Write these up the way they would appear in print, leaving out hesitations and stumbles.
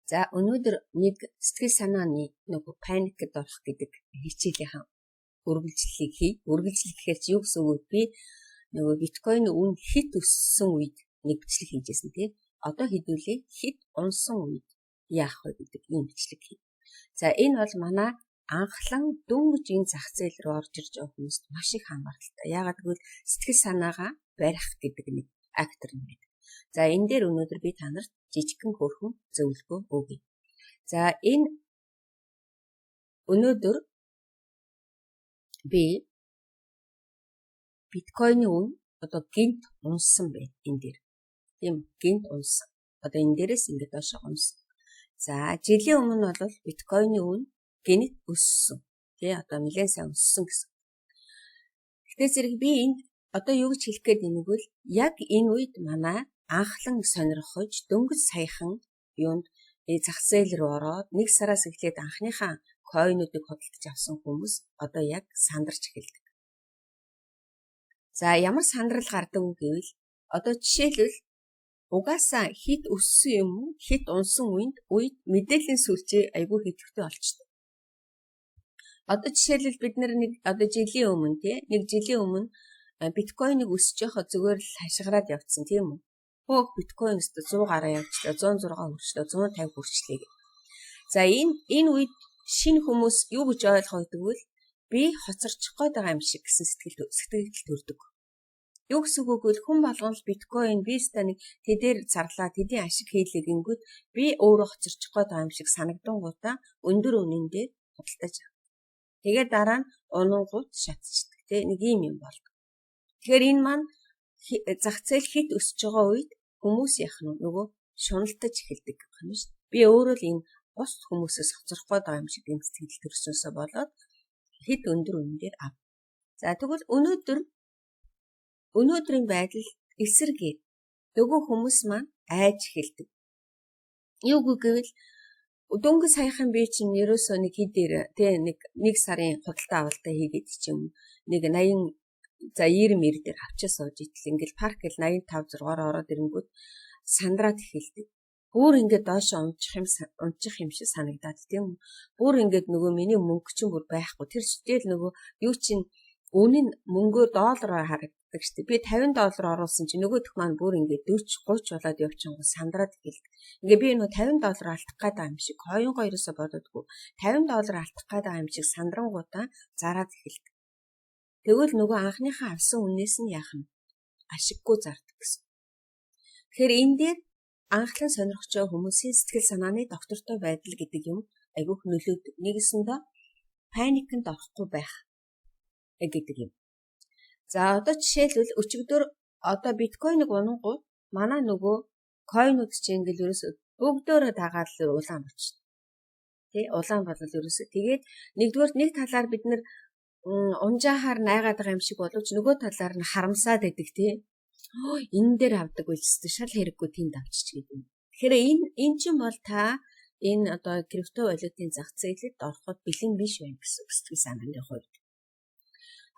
За, өнөөдөр нэг сэтгэл санааны нөгөө паникд орох гэдэг хичээлийнхаа үргэлжлэлийг хий. Үргэлжлэл гэхээр чи юу гэсэн үг вэ? Би нөгөө биткойн үн хэт өссөн үед нэг бичлэг хийжсэн, тийм. Одоо хэдүүлээ хэт унсан үед яах вэ гэдэг ийм бичлэг хий. За, энэ бол манай анхлан дөнгөж энэ зах зээл рүү орж ирж байгаа хүмүүст маш их хамааралтай. Яагаад гэвэл сэтгэл санаагаа барих гэдэг нэг актер юм байна. За, энэ дээр өнөөдөр би та нарт жижигхэн хөөрхөн зөвлөгөө өгье. За, энэ өнөөдөр би биткойны үн одоо гэнэт унсан байна энэ дээр. Тийм, гэнэт унсан. Одоо энэ дээрээс ингээд доош унсан. За, жилийн өмнө бол биткойны үн гэнэт өссөн. Тий, одоо нэлээд сайн өссөн гэсэн. Гэхдээ зэрэг би энд одоо юу гэж хэлэх гээд байна гэвэл яг энэ үед манай анхлан сонирхож дөнгөж саяхан юунд зах зээл рүү ороод нэг сараас эхлээд анхныхаа coin уудыг худалдаж авсан хүмүүс одоо яг сандарч эхэлдэг. За, ямар сандрал гардаг вэ гэвэл одоо жишээлбэл угаасаа хэт өссөн юм уу, хэт унсан үед мэдээллийн сүлжээ айгүй хэвтвэртэй болчтой. Одоо жишээлбэл бид нэг одоо жилийн өмнө, тий, нэг жилийн өмнө биткойныг өсөж байхад зүгээр л хашгираад явцсан, тийм үү? Хөөх, биткойн өстө 100 гараа явчлаа, 106 хүрчлээ, 150 хүрчлээ гэх. За, энэ үед шинэ хүмүүс юу гэж ойлгох вэ гэвэл би хоцорчих гээд байгаа юм шиг гэсэн сэтгэл төрдөг. Юу гэсэн үг вэ гэвэл хүн болгон л биткойн би ста нэг тэдээр зарлаа, тэдийн ашиг хийлээ гингүүд би өөрөө хоцорчих гээд байгаа юм шиг санагдангуудаа өндөр үнэн дээр худалдаж авах. Тэгээд дараа нь унангууд шатчихдаг. Тэ, нэг ийм юм болдог. Тэгэхээр энэ маань зах зээл хэт өсөж байгаа үед хүмүүс яах нь нөгөө шуналтаж эхэлдэг гэх юм шүү дээ. Би өөрөө л энэ бус хүмүүсээс хоцрох гээд байгаа юм шиг юм сэтгэл төрснөөсөө болоод хэт өндөр үнэн дээр ав. За, тэгвэл өнөөдрийн байдал эсэргээр нөгөө хүмүүс маань айж эхэлдэг. Юу гэвэл дөнгөж саяхан би чинь ерөөсөө нэг хэдээр, тий, нэг сарын худалдаа авалтаа хийгээд ч юм нэг 80, за, 90 мэр дээр авчаа сууж итэл ингээл парк гэл 85 6-аар ороод ирэнгүүт сандраад эхэлдэг. Бүр ингээд доошоо унчих юм шиг санагдаад, тийм үү. Бүр ингээд нөгөө миний мөнгө чинь бүр байхгүй. Тэр читэл нөгөө юу чинь үнэ нь мөнгөөр доллараар харагддаг шүү дээ. Би 50 доллар оруулсан чинь нөгөөх маань бүр ингээд 40 30 болоод явчихсан, сандраад эхэлдэг. Ингээ би нөгөө 50 доллар алдах гээд байгаа юм шиг, coin гоо ерөөсө бододгүй. 50 доллар алдах гээд байгаа юм шиг сандрангуудаа зараад эхэлдэг. Тэгвэл нөгөө анхныхаа авсан үнээс нь яах нь ашиггүй зардаг гэсэн. Тэгэхээр энэ дээр анхлан сонирхож байгаа хүмүүсийн сэтгэл санааны доктортой байдал гэдэг юм айгүйх нөлөөдөг. Нэгэсэндээ паникнд орохгүй байх гэдэг юм. За, одоо жишээлбэл өчигдөр одоо биткойныг унангууд манай нөгөө coin ууд чинь ингээл ерөөсө бүгдөөрөө дагаад л улаан болчихно. Тэ, улаан болол ерөөсө тэгээд нэгдүгээр нэг талаар бид нар унжаахаар найгаад байгаа юм шиг боловч нөгөө талаар нь харамсаад байдаг, тий. Энэ дээр авдаг байл ч шал хэрэггүй тэнд авчиж гэдэг. Тэгэхээр энэ чинь бол та энэ одоо криптовалютын зах зээлд ороход бэлэн биш байна гэсэн сэтгэл санааны хувьд.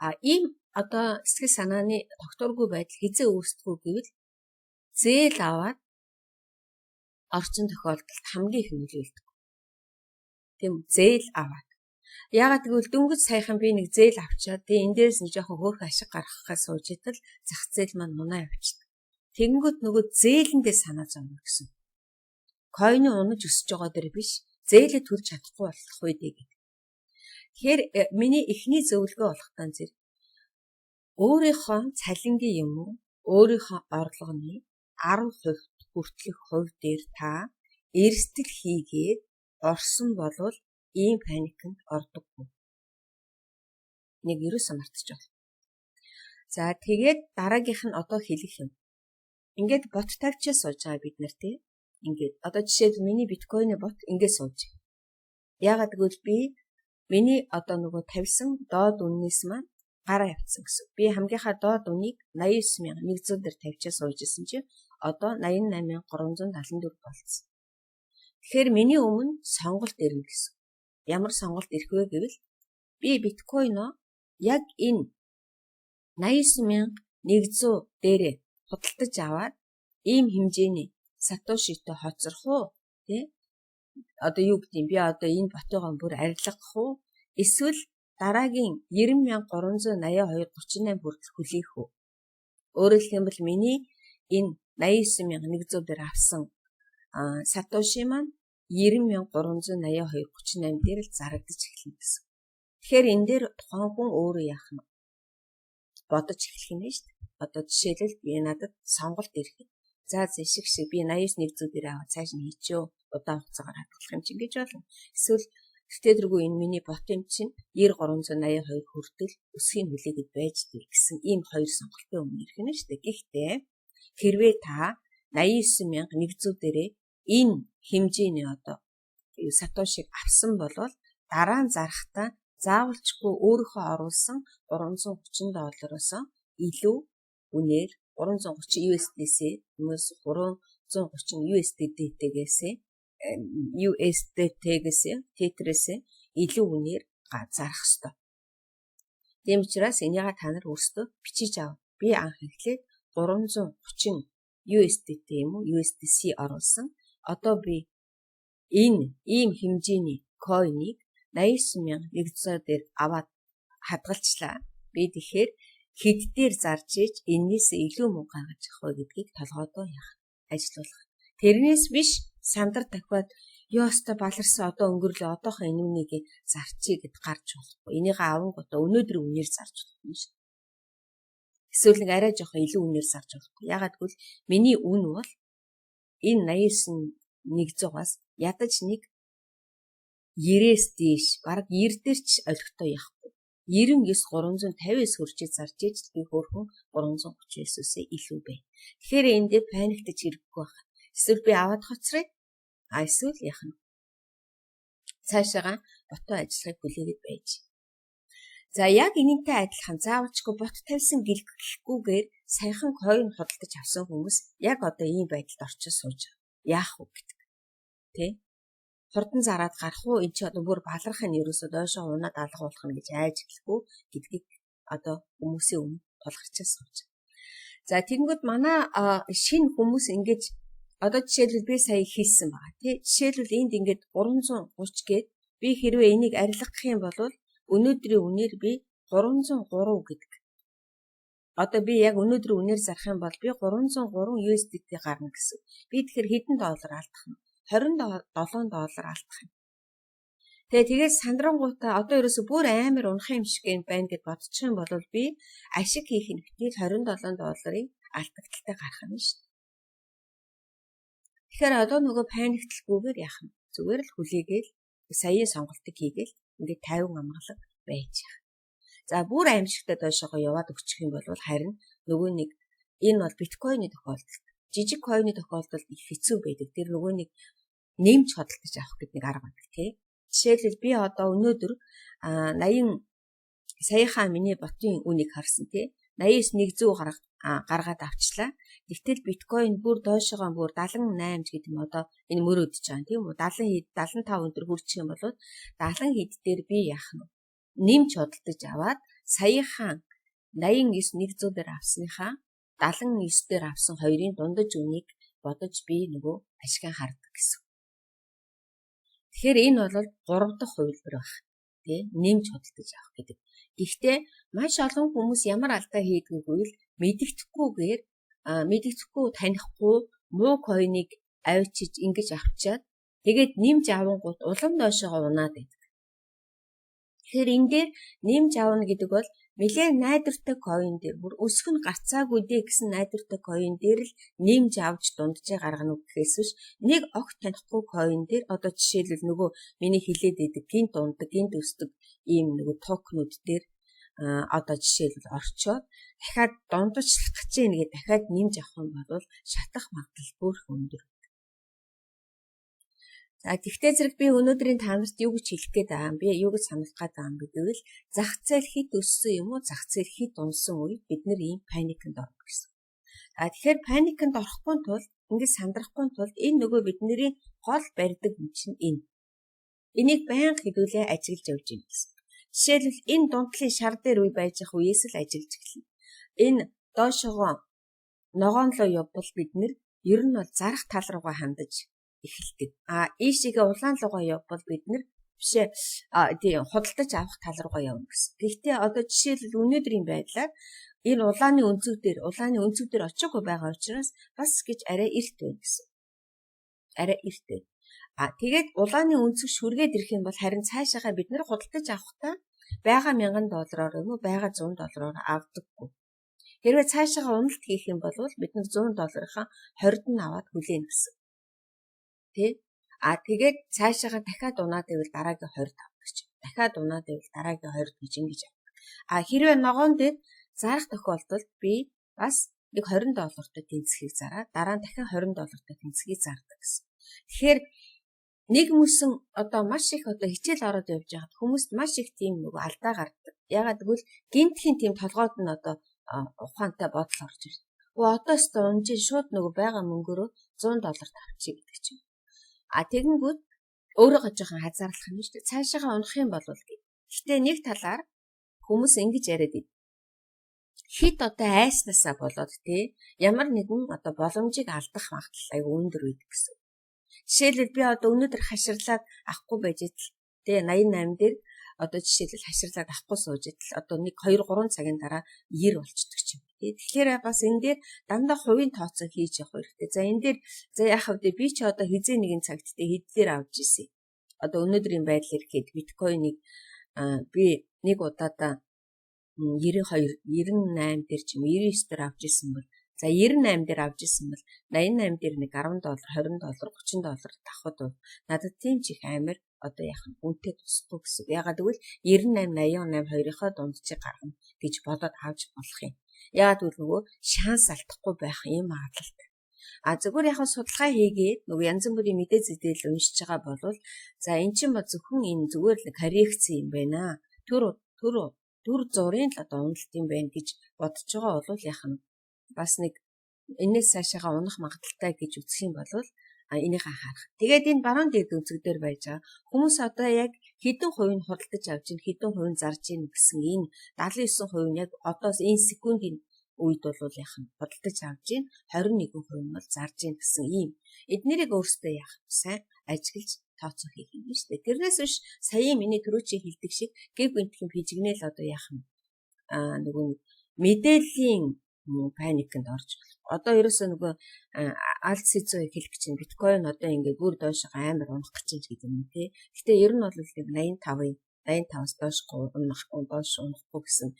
А ийм одоо сэтгэл санааны тогтворгүй байдал хэзээ үүсдэг гэвэл зээл аваад орсон тохиолдолд хамгийн их нөлөөлдөг. Тийм, зээл аваад. Яагаад гэвэл дөнгөж саяхан би нэг зээл авчаад, тэгээ энэ дээрээс нэг жоохон хөөрхөн ашиг гаргахаа сууж идэл зах зээл маань унаа явчихдаг. Тэгэнгүүт нөгөө зээлэндээ санаа зовно гэсэн. Coin ы унаж өсөж байгаа дэр биш, зээлээ төлж чадахгүй болох үү дээ гэдэг. Тэгэхээр миний эхний зөвлөгөө болох тань зэрэг өөрийнхөө цалингийн юм уу, өөрийнхөө орлогоны 10% хүртэлх хувь дээр та эрсдэл хийгээд орсон болвол ийм паникнд ордоггүй. Нэг ерөөсөө мартаж байна. За, тэгээд дараагийнх нь одоо хэлэх юм. Ингээд бот тавьчаа сууж байгаа бид нар, тий. Ингээд одоо жишээлбэл миний биткойны бот ингээд сууж. Яагаад гэвэл би миний одоо нөгөө тавьсан доод үннээс маань гараа явцсан гэсэн. Би хамгийн доод үнийг 89,100 дээр тавьчаа сууж исэн чинь одоо 88,374 болцсон. Тэгэхээр миний өмнө сонголт ирнэ гэсэн. Ямар сонголт ирэх вэ гэвэл би биткойноо яг энэ 89,100 дээрээ худалдаж аваад ийм хэмжээний сатошитой хоцрох уу, тий? Одоо юу гэдэг юм, би одоо энэ ботыгоо бүр арилгах уу? Эсвэл дараагийн 90,382.38 хүртэл хүлээх үү? Өөрөөр хэлбэл, миний энэ 89,100 дээр авсан сатоши маань 90,382.38 дээр л зарагдаж эхэлнэ гэсэн. Тэгэхээр энэ дээр тухайн хүн өөрөө яах нь бодож эхлэх юм байна шүү дээ. Одоо жишээлбэл, би надад сонголт ирэх. За, зэшиг шиг би 89,100 дээр аваад цааш нь хийчихөө, удаан хугацаагаар хадгалах юм чинь гэж болно. Эсвэл гэтээ тэргүй, энэ миний бот юм чинь 9382 хүртэл өсхийн хүлээгээд байж дээ гэсэн ийм хоёр сонголтын өмнө ирэх нь шүү дээ. Гэхдээ хэрвээ та 89,100 дээрээ энэ хэмжээний одоо сатошиг авсан болвол дараа нь зарахтаа заавалчгүй өөрийнхөө оруулсан 330 доллароос илүү үнээр, 330 USDC хүмүүс 330 USDT-гээс, USDT-гээс, Tether-ээс илүү үнээр зарах ёстой. Тийм учраас энийгээ та нар өөрсдөө бичиж ав. Би анх эхлээд 330 USDT юм уу, USDC оруулсан. Одоо би энэ ийм хэмжээний coin ыг 89,100 дээр аваад хадгалчлаа. Би тэгэхээр хэд дээр зарж иж энээс илүү мөнгө гаргаж авах вэ гэдгийг толгойдоо яах ажилуулах. Тэрнээс биш сандар дахиад ёстой баларсан, одоо өнгөрлөө, одоохоо энэ үнийг зарчий гэд гарч болохгүй. Энийгээ авангуудаа өнөөдөр үнээр зарж болох юм шүү. Эсвэл нэг арай жоохон илүү үнээр зарж болохгүй. Ягаад гэвэл миний үн бол энэ 89,100-аас ядаж нэг 90-ээс дээш, бараг 90 дээр ч олигтой явахгүй. 99,359 хүрчээ зарж иж би хөөрхөн 339-өөс илүү байна. Тэгэхээр энэ дээр panic таж хэрэггүй байна. Эсвэл би аваад хоцрыг, а эсвэл яах нь цаашаага ботоо ажиллахыг хүлээгээд байж. За, яг энэнтэй адилхан заавалчгүй бот тавьсан гэлгэхгүйгээр саяхан coin худалдаж авсан хүмүүс яг одоо ийм байдалд орчиж сууж байгаа. Яах вэ гэдэг. Тэ? Хурдан зараад гарах уу? Энэ чи одоо бүр баларх нь ерөөсөө доошоо унаад алга болох нь гэж айж эхлэхгүй гэдгийг одоо хүмүүсийн өмнө тулгарчаа сууж. За, тэгэнгүүт манай шинэ хүмүүс ингэж одоо жишээлбэл, би сая хийсэн байгаа, тий. Жишээлбэл, энд ингээд 330 гээд би хэрвээ энийг арилгах юм бол өнөөдрийн үнээр би 303 гэдэг. Одоо би яг өнөөдрийн үнээр зарах юм бол би 303 USDT гарна гэсэн. Би тэгэхээр хэдэн доллар алдах нь? 27 доллар алдах юм. Тэгээд сандрангуутаа одоо ерөөсө бүр амар унах юм шиг юм байна гэд бодчих юм бол би ашиг хийх нь битгий 27 долларын алдагдалтай гарах юм шүү. Тэгэхээр одоо нөгөө panic тлахгүйгээр яах нь? Зүгээр л хүлээгээл, саяын сонголтыг хийгээл ингээд 50 амгалан байж байгаа. За, бүр аимшигтай доошоогоо яваад өгчих юм бол харин нөгөө нэг энэ бол биткойны тохиолдолд, жижиг coin ы тохиолдолд их хэцүү байдаг. Тэр нөгөө нэг нэмж хөдөлтөж авах гэдэг нэг арга байдаг, тий. Жишээлбэл, би одоо өнөөдөр 80 саяхаа миний ботын үнийг харсан, тий. 89,100 гаргаад авчлаа. Тэгтэл биткойн бүр доошогоо бүр 78 ч гэдэг юм, одоо энэ мөрөөдөж байгаа, тийм үү? 70 хэд, 75 өндөр хүрчих юм бол 70 хэд дээр би яах нь нэмж худалдаж аваад саяхаа 89,100 дээр авсныхаа 79 дээр авсан хоёрын дундаж үнийг бодож би нөгөө ашиг хардаг гэсэн. Тэгэхээр энэ бол 3 дахь хувилбар байх. Тэ, нэмж худалдаж авах гэдэг. Гэхдээ маш олон хүмүүс ямар алдаа хийдгийг гэвэл мэдэгдэхгүйгээр, мэдэгдэхгүй, танихгүй муу coin ыг авчиж ингэж авчаад тэгээд нэмж авангууд улам доошоогоо унаад байдаг. Тэгэхээр энэ дээр нэмж авна гэдэг бол нэлээд найдвартай coin дээр, бүр өсөх нь гарцаагүй дээ гэсэн найдвартай coin дээр л нэмж авч дунджаа гаргана уу гэхээс биш, нэг огт танихгүй coin дээр, одоо жишээлбэл, нөгөө миний хилээд байдаг гинт ундаг, гинт өсдөг ийм нөгөө токенууд дээр одоо жишээлбэл орчоод дахиад дундажлах гэж байна гэдэг, дахиад нэмж авах юм бол шатах магадлал бүр өндөр. За, тэгтээ зэрэг би өнөөдрийн та нарт юу гэж хэлэх гээд байгаа юм бэ? Юу гэж сануулах гээд байгаа юм бэ гэвэл зах зээл хэд өссөн юм уу? Зах зээл хэд унсан үед бид нар ийм panic энд орно гэсэн. За, тэгэхээр panic энд орохгүй тулд, ингэж сандрахгүй тулд энэ нөгөө бидний гол барьдаг юм чинь энэ. Энийг байнга хэдүүлээ ажиглаж явж байна гэсэн. Жишээлбэл, энэ дунтлын шар дээр үе байж явах үеэс л ажиглаж эхэлнэ. Энэ доошогоо ногоонлоо явбал бид нэр ер нь бол зарах тал руугаа хандаж эхэлдэг. А ийшээгээ улаан руугаа явбал бид нар бишээ тийм худалдаж авах тал руугаа явна гэсэн. Гэхдээ одоо жишээлбэл өнөөдрийн байдлаар энэ улааны өнцөг дээр очоогүй байгаа учраас бас гэж арай эрт байна гэсэн. Арай эрт байна. А тэгээд улааны өнцөг шүргээд ирэх юм бол харин цаашаага бид нар худалдаж авахдаа байгаа 1000 доллараар юм уу, байгаа 100 доллараар авдаггүй. Хэрвээ цаашаага уналт хийх юм бол бид нар 100 долларынхаа 20-д нь аваад хүлээнэ гэсэн. Тэ? А тэгээд цаашаага дахиад унаад байвал дараагийн 20 авдаг чинь. Дахиад унаад байвал дараагийн 20 гэж ингэж авдаг. А хэрвээ ногоон дээр зарах тохиолдолд би бас нэг 20 доллартай тэнцэхийг зараад, дараа нь дахин 20 доллартай тэнцэхийг зардаг гэсэн. Тэгэхээр нэг мөсөн одоо маш их одоо хичээл ороод явж байхад хүмүүст маш их тийм нөгөө алдаа гардаг. Яагаад гэвэл гэнэтхийн тийм толгойд нь одоо ухаантай бодол орж ирнэ. Өө, одоо өстө унж шууд нөгөө байгаа мөнгөөрөө 100 доллар тавчих гэдэг чинь. А тэгэнгүүт өөрийгөө жоохон хазаарлах юм шүү дээ. Цаашаага унах юм бол гэх. Гэхдээ нэг талаар хүмүүс ингэж яриад байд. Хэд одоо айснасаа болоод те ямар нэгэн одоо боломжийг алдах магадлал аюу өндөр байдаг гэсэн. Жишээлбэл, би одоо өнөөдөр хаширлаад авахгүй байж идэл те 88 дээр одоо жишээлбэл хаширлаад авахгүй сууж идэл одоо 1 2 3 цагийн дараа 90 болчдөг ч юм. Тэ, тэгэхээр бас энэ дээр дандаа хувийн тооцоо хийж явах хэрэгтэй. За, энэ дээр за яах вэ? Би ч одоо хэзээ нэгэн цагт тэ хэдээр авч ирсэн. Одоо өнөөдрийн байдлаар ихэд биткойныг би нэг удаадаа 92 98 дээр ч юм 99 дээр авч ирсэн бол, за, 98 дээр авч ирсэн бол 88 дээр нэг 10 доллар, 20 доллар, 30 доллар авахад бол надад тийм ч их амар одоо яах нь үнэтэй тусахгүй гэсэн. Яагаад гэвэл 98 88 хоёрынхоо дунджийг гаргана гэж бодоод авч болох юм. Яагаад гэвэл нөгөө шанс алдахгүй байх юм магадлалтай. А зөвхөн яг судалгаа хийгээд нөгөө янз бүрийн мэдээ зэдэл уншиж байгаа болвол, за, эн чинь ба зөвхөн энэ зүгээр л коррекц юм байна. Төр төр төр зургийн л одоо уналт юм байна гэж бодож байгаа бол яах нь бас нэг энэс цаашаага унах магадлалтай гэж үзэх юм бол энийг анхаарах. Тэгээд энэ баруун дээд өнцөг дээр байж байгаа хүмүүс одоо яг хэдэн хувийг нь худалдаж авч ийн, хэдэн хувийг зарж ийн гэсэн энэ 79% нь яг одоо энэ секундын үед бол яах нь худалдаж авч ийн, 21% нь бол зарж ийн гэсэн ийм эднэрийг өөрсдөө яах сайн ажиглаж тооцоо хийх юм шүү дээ. Тэрнээс биш саяын миний түрүүчийн хэлдэг шиг гэв гэнэтхэн пижигнэл одоо яах нь нөгөө мэдээллийн паникнд орж болох. Одоо ерөөсөө нөгөө алт сизүү хэлэх гэж чинь биткойн одоо ингээд бүр доош амар унах гэж чинь гэдэг юм тий. Гэтэ ер нь бол нэг 85-ын 85-аас доош унах, доош унахгүй гэсэн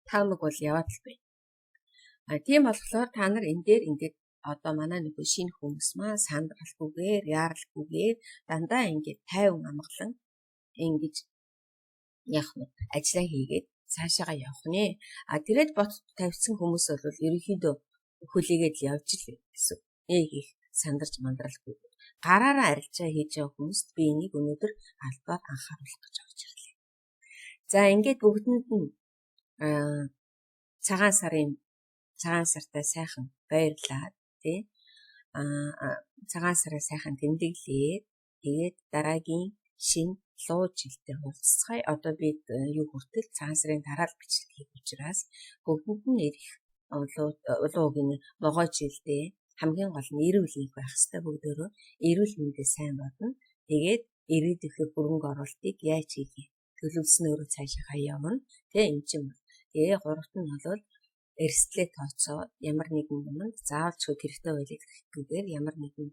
таамаг бол яваад л байна. А тийм болохоор та нар энэ дээр ингээд одоо манай нөгөө шинэ хүмүүс маа сандралгүйгээр, яаралгүйгээр дандаа ингээд тайван амгалан ингэж яах нь ажиллаа хийгээд цаашаага явах нэ. А тэрээд бот тавьсан хүмүүс бол ерөнхийдөө хүлээгээд л явж л гэсэн. Нэг их сандарч мандралгүй. Гараараа арилжаа хийж байгаа хүмүүст би энийг өнөөдөр албаар анхааруулах гэж орж ирлээ. За, ингээд бүгдэнд нь цагаан сарын цагаан сартай сайхан баярлаад тий цагаан сараа сайхан тэмдэглээд, тэгээд дараагийн шинэ луу жилдээ уулзцгаая. Одоо бид юу хүртэл цагаан сарын дараа л бичлэг хийх учраас бүгдэнд нь ирэх улуу могой жилдээ хамгийн гол нь эрүүл их байх хэрэгтэй, бүгдөө эрүүл мэндээ сайн бодно. Тэгээд ирээдүйнхээ хөрөнгө оруулалтыг яаж хийх юм төлөвлөснөөрөө цаашаа явна. Тэ, энэ чинь бол. Тэгээ гуравт нь бол эрсдлээ тооцоо, ямар нэгэн юмд заавал ч хэрэгтэй байлыг гэхгүйгээр ямар нэгэн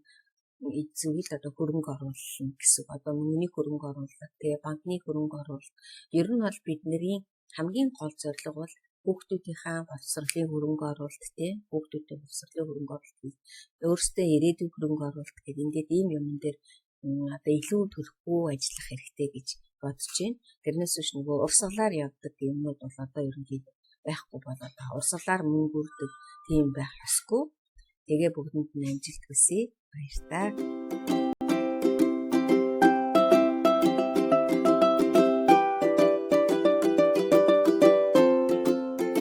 зүйл одоо хөрөнгө оруулна гэсэн. Одоо мөнгөний хөрөнгө оруулалт, тэгээ банкны хөрөнгө оруулалт. Ер нь бол бидний хамгийн гол зорилго бол хүүхдүүдийнхээ боловсролын хөрөнгө оруулалт, тий, хүүхдүүдийн боловсролын хөрөнгө оруулалт, өөрсдөө ирээдүйн хөрөнгө оруулалт гэдэг ингээд ийм юмн дээр одоо илүү төлөхгүй ажиллах хэрэгтэй гэж бодож байна. Тэрнээс биш нөгөө урсгалаар явдаг юмнууд бол одоо ерөнхийдөө байхгүй болоод байгаа. Урсгалаар мөнгө үрдэг тийм байх ёсгүй. Тэгээ бүгдэнд нь амжилт хүсье. Баяртай.